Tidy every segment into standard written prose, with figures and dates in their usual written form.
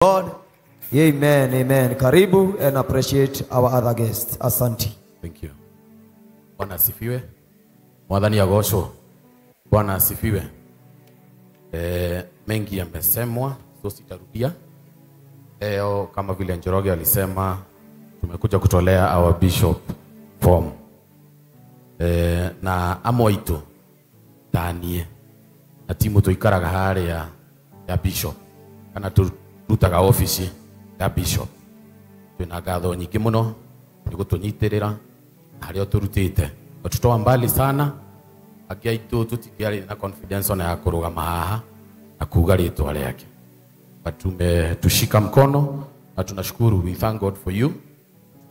God. Amen, amen. Karibu and appreciate our other guests. Asante. Thank you. Bwana asifiwe. Mwathani agocwo. Bwana asifiwe. Mengi yamesemwa, so sitarudia. Leo kama vile Njoroge alisema, tumekuja kutolea our bishop form. Na amoito tanie na timu tuikaraga haria ya bishop kana turutaga office ya bishop. Twina ngatho nyingi muno ni gutunyitirira haria turutite tutoa mbali sana angi aitu tutikiari na confidence ona ya kurugama haha na kuuga ritwa riake, but tumetushika mkono na tunashukuru. We thank God for you,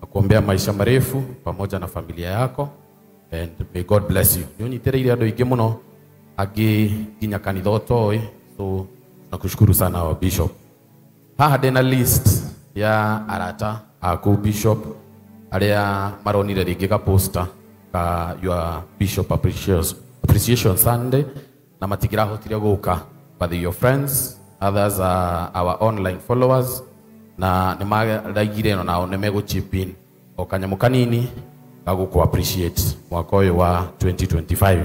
na kuombea maisha marefu pamoja na familia yako, and may God bless you. Ni unyitirire andu aingi muno angi nginya kanitha utoi, so tunakushukuru sana wa bishop. Haha ndina list ya arata aku bishop aria maronire ringi ka poster ka your bishop appreciation Sunday na matigirahotire guka, but your friends, others are our online followers, na nimaraigire no nao nimegu chip in o kanyamu kanini gaguku appreciate mwaka uyu wa 2025.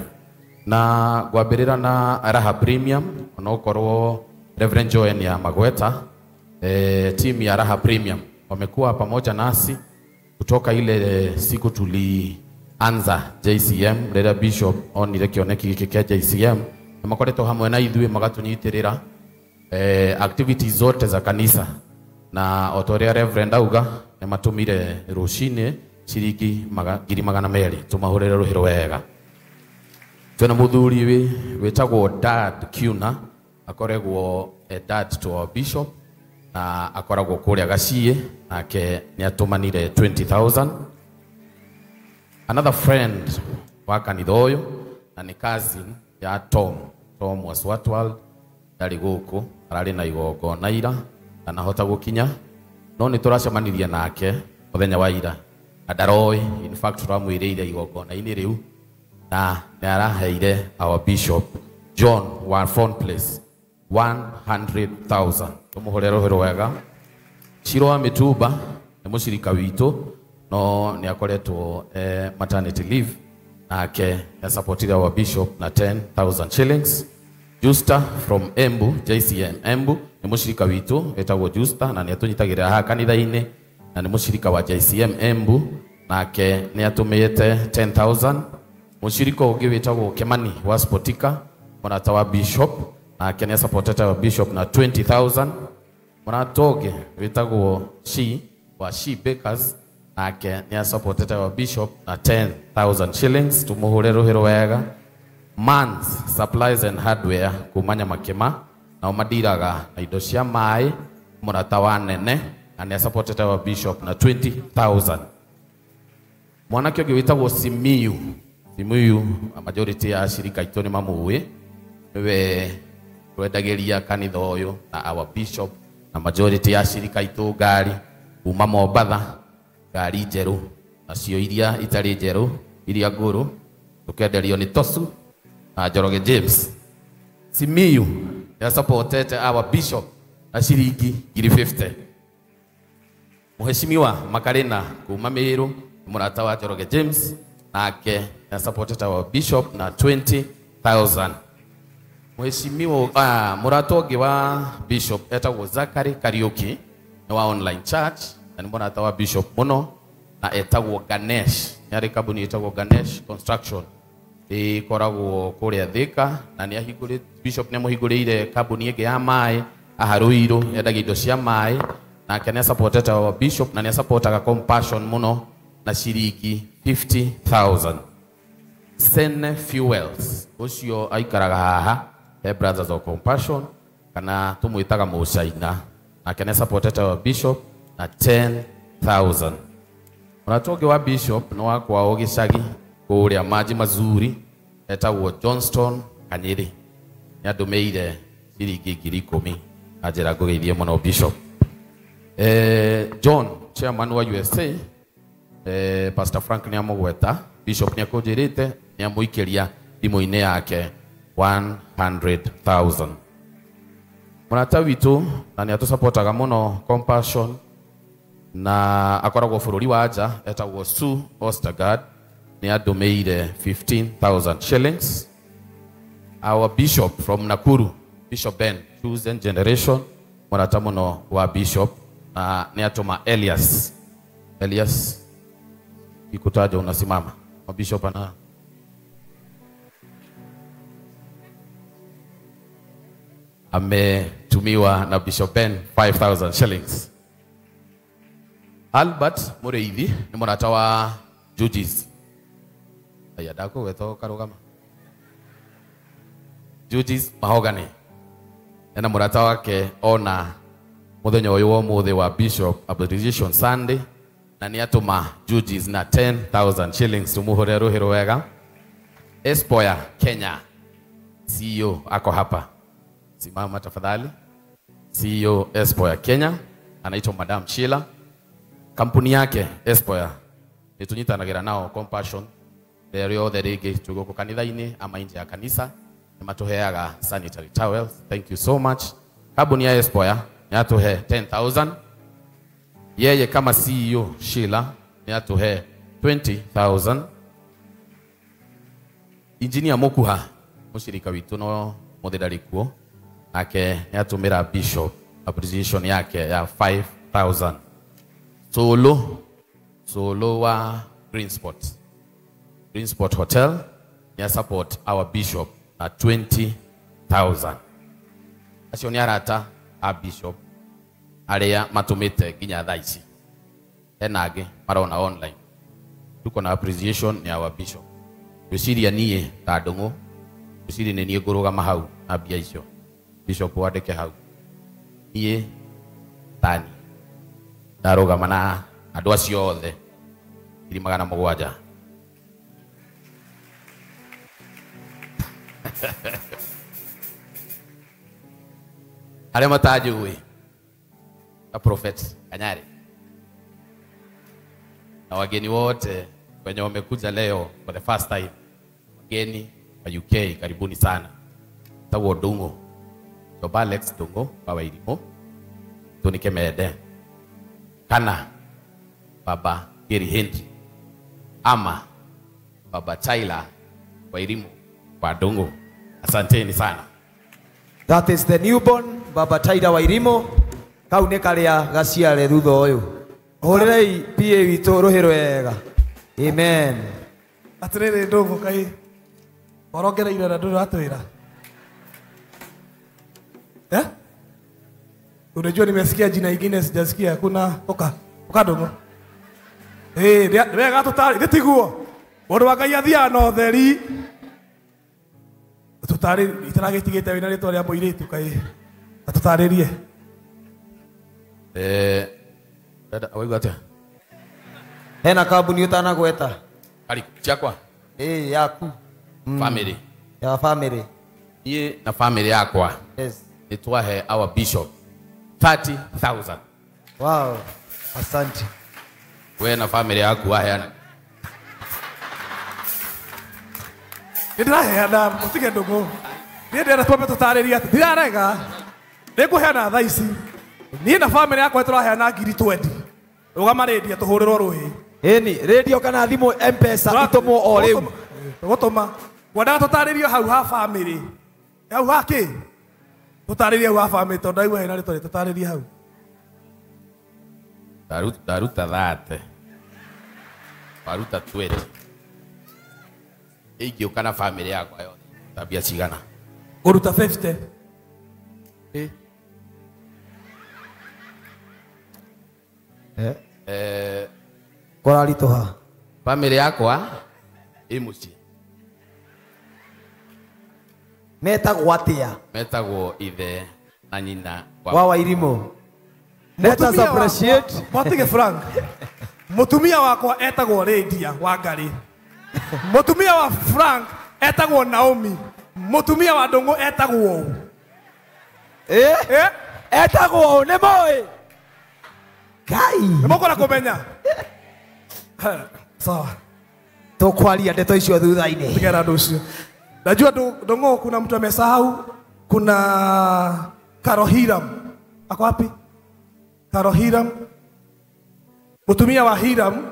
Na gwambirira na Raha Premium, onokorwo Reverend Joen ya Magweta, team ya Raha Premium wamekuwa pamoja nasi kutoka ile siku tulianza JCM, rĩrĩa bishop onire kĩoneki gĩkĩ kĩa JCM, na makoretwo hamwe na ithuĩ magatunyitirĩra activities zote za kanisa, na o ta ũrĩa Reverend auga nĩ matũmire rũcinĩ ciringi 200,000 tũmahũrĩre rũhĩ wega. Twĩna mũthuri wĩtagwo Dad Kuna, akoragwo a dad to our bishop, na akoragwo kũrĩa Gaciĩ, nake nĩ atũmanire 20,000. Another friend wa kanitha ũyũ na nĩ cousin ya Tom, Tom wa Swatworld, ndarĩ gũkũ, ararĩ na igongona ira ndanahota gũkinya, no nĩ tũracemanirie nake mũthenya wa ira na ndaroĩ, in fact tũramwĩrĩire igongona-inĩ rĩu, na nĩ araheire our bishop John wa Phone Place 100,000. Tũmũhũre rũhĩ wega. Ciro wa Mĩtumba nĩ mũcirika witũ, no nĩ akoretwo maternity leave, nake nĩ supported our bishop na 10,000 shillings. Justa from Embu, JCM Embu, nĩ mũcirika witũ etagwo Justa, na nĩ atũnyitagĩrĩra haha kanitha-inĩ, na nĩ mũcirika wa JCM Embu, nake nĩ atũmĩte 10,000. Mũcirika ũngĩ wĩtagwo Kimani wa Spotika, mũrata wa bishop, nake nĩ supported our bishop na 20,000. Mũrata ũngĩ wĩtagwo She wa She Bakers, nake nĩ supported our bishop na 10,000 shillings. Tũmũhũre rũhĩ wega. Mans Supplies and Hardware kuma Nyamakĩma, nao madiraga na indo cia maĩ, mũrata wa nene, na nĩ supported our bishop na 20,000. Mwanake ũngĩ wĩtagwo Simiyu, Simiyu majority ya ashirika aitũ nĩ mamũĩ, nĩwe twendagĩria kanitha ũyũ na our bishop, na majority ya ashirika aitũ ngari kuma Mombatha, ngari njerũ, nacio iria itarĩ njerũ, iria ngũrũ, tũkenderio nĩ Tosu na Njoroge James. Simiyu nĩ supported our bishop na ciringi 50,000. Mheshimiwa Makarena kuma Meru, mũrata wa Njoroge James, nake nĩ supported our bishop na 20,000. Mheshimiwa mũrata ũngĩ wa bishop etagwo Zachary Kariuki, nĩ wa online church, na nĩ mũrata wa bishop mũno, na etagwo Ganesh, nĩ arĩ kambuni ĩtagwo Ganesh Construction ĩkoragwo kũrĩa Thika, na nĩ ahingũrĩte, bishop nĩ amũhingũrĩire kambuni ĩngĩ ya maĩ haha Ruiru, endagia indo cia maĩ, nake nĩ supported our bishop na nĩ supportaga Compassion mũno na ciringi 50,000. Sene Fuels, ũcio aikaraga haha he Brothers of Compassion, kana tũmwĩtaga Mũcaina, nake nĩ supported our bishop na 10,000. Mũrata ũngĩ wa bishop nĩ wa kwao gĩcagi kũrĩa Maji Mazuri, etagwo Johnston Kanyiri, nĩ andũmĩire ciringi 10,000 na njĩra ngũgeithie mũno bishop. John, chairman wa USA, Pastor Frank nĩ amũgweta, bishop nĩ akũnjĩrĩte nĩ amũikĩria thimũ-inĩ yake 100,000. Mũrata witũ na nĩ atũsupportaga mũno Compassion na akoragwo bũrũri wa nja etagwo Sue Ostergaard nĩ andũmĩire 15,000 shillings. Our bishop from Nakuru, Bishop Ben, Chosen Generation, mũrata mũno wa bishop, na nĩ atũma Elias. Elias ikutaja unasimama. Bishop ana ametumiwa na Bishop Ben 5,000 shillings. Albert Mureithi ni mũrata wa Judges. Aya ndako wetwo karugama. Judges Mahogany. Ena mũrata wake ona muthenya ũyũ wa ũmũthĩ wa Bishop Appreciation Sunday na nĩ atũma Judges na 10,000 shillings tumuhure rũhĩ wega. Espoya Kenya CEO ako hapa. Simama tafadhali. CEO Espoya Kenya anaitwa Madam Sheila. Kampuni yake Espoya nitunyitanagira nao Compassion rĩothe rĩngĩ tũgũkũ kanitha-inĩ ama nje ya kanisa nĩ matuheaga sanitary towels. Thank you so much. Kampuni ya Espoya nĩ atuhe 10,000. Yeye kama CEO Sheila nĩ atuhe 20,000. Engineer Mokuha mushirika witu no mũthĩ ndarĩ kuo nake nĩ atũmĩra Bishop appreciation yake ya 5,000. Solo wa Green Spot. Green Spot Hotel ni support our bishop na 20,000. Acio ni arata a bishop aria matumite nginya thaa ici. Hena angĩ marona online. Tuko na appreciation ni our bishop. Gwĩciria niĩ ta Ndung'u, gwĩciria nĩ niĩ ngũrũgama hau na mbia icio. Bishop wandĩke hau. Niĩ tani ndarũgama na andũ acio othe 700,000. Arĩa matanjũĩ ta Prophet Kanyari na wageni wote wenye wamekuja leo for the first time, wageni wa UK karibuni sana. Tagwo Ndung'u, Joba Alex Ndung'u wa Wairimu tunike mede kana Baba Gary Henry ama Baba Tyler Wairimu wa Ndung'u. Asanteni sana. That is the newborn Baba Tyler Wairimu. Kau nĩ karĩa gaciare thutha ũyũ. Hũrĩrei PA witũ rũhĩ rwega. Amen. Atĩrĩrĩ Ndung'u kai warongereire na ndũrĩ watwĩra. Eh? Unajua nimesikia jina ingine sijasikia. Kuna oka Ndung'u. Eh, wega tũtarĩ gĩtiguo. Mũndũ wa Ngai athiaga na ũtheri. Tũtarĩ itaragĩtigĩte wĩna rĩtwa rĩa mũirĩtu kai. Atũtarĩrie. Eh, dada waigua atĩa? Hena kambuni ũtanagweta. Kari ciakwa? Eh, yaku. Family. Ya family. Niĩ na family yakwa. Yes. Nĩ twahe our bishop 30,000. Wow. Asante. We na family yaku waheana. Nĩndĩraheana mũtige Ndung'u. Niĩ ndĩrenda twambe tũtarĩrie atĩ ndirarega. Nĩngũheana thaa ici. Niĩ na family yakwa tũraheana 20,000. Rũgama rĩndia tũhũrĩrwo rũhĩ. Ĩni, radio kana thimũ M-Pesa itũmwo o rĩu. Tũgũtũma. Ngwendaga tũtarĩrio hau ha family. Hau ha kĩ? Tũtarĩrie hau ha family tondũ ndaigua hena rĩtwa tũtarĩrie hau. Ndaruta 30. Waruta 20. Ingĩũka na family yakwa yothe. Tabia cigana? Ngũruta 50. Eh. Eh. Kũraritũha. Family yakwa ĩ mũciĩ. Metagwo atĩa? Metagwo ithe na nyina wa Wairimu. Let us appreciate. Mwatige Frank. Mũtumia wakwa etagwo Lydia Wangari. Mũtumia wa Frank etagwo Naomi. Mũtumia wa Ndung'u etagwo ũũ. Eh? Eh? Etagwo ũũ nĩ moĩ. Ngai. Nĩ mũkwenda kũmenya? Sawa. Tũkwaria ndeto icio thutha-inĩ. Tigera andũ ũcio. Najua Ndung'u kuna mtu amesahau, kuna Karo Hiram. Ako wapi? Karo Hiram. Mutumia wa Hiram.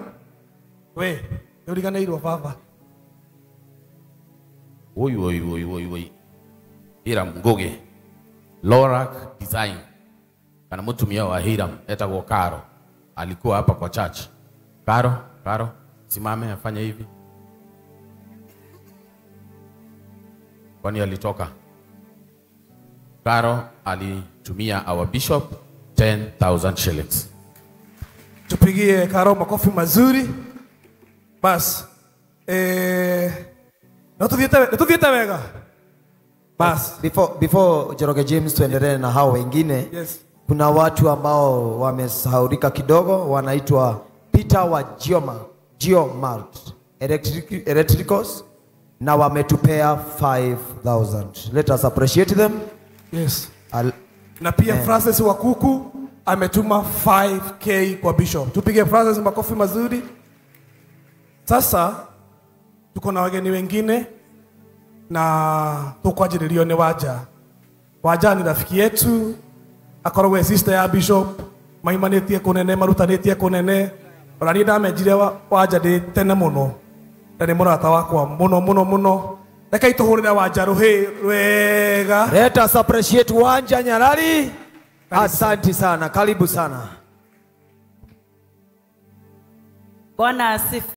We, nĩũriganĩirwo baba. Oi oi oi oi oi. Hiram Ngugi. Lorak Design. Kana mutumia wa Hiram etagwo Karo. Alikuwa hapa kwa church. Karo, Karo, simame afanye hivi. Kwani alitoka? Karo alitumia our bishop 10,000 shillings. Tupigie Karo makofi mazuri. Bas. No tuthiete wega. Bas. Before Njoroge James tuendelee na hao wengine. Yes. Kuna watu ambao wamesahaulika kidogo, wanaitwa Peter wa Geomart Electricals, na wametupea 5,000. Let us appreciate them. Yes. Na pia Francis Wakuku ametuma 5K kwa bishop. Tupige Francis makofi mazuri. Sasa tuko na wageni wengine na tukwajirio ni Waja. Waja ni rafiki yetu, akoragwo sister ya bishop, maimanĩtie kũnene, marutanĩtie kũnene. Ona niĩ ndamenjire Wanja ndĩ tene mũno, na nĩ mũrata wakwa mũno mũno mũno. Rekei tũhũrĩre Wanja rũhĩ wega. Let us appreciate Wanja Nyalali. Asante sana, karibu sana. Bwana asifiwe.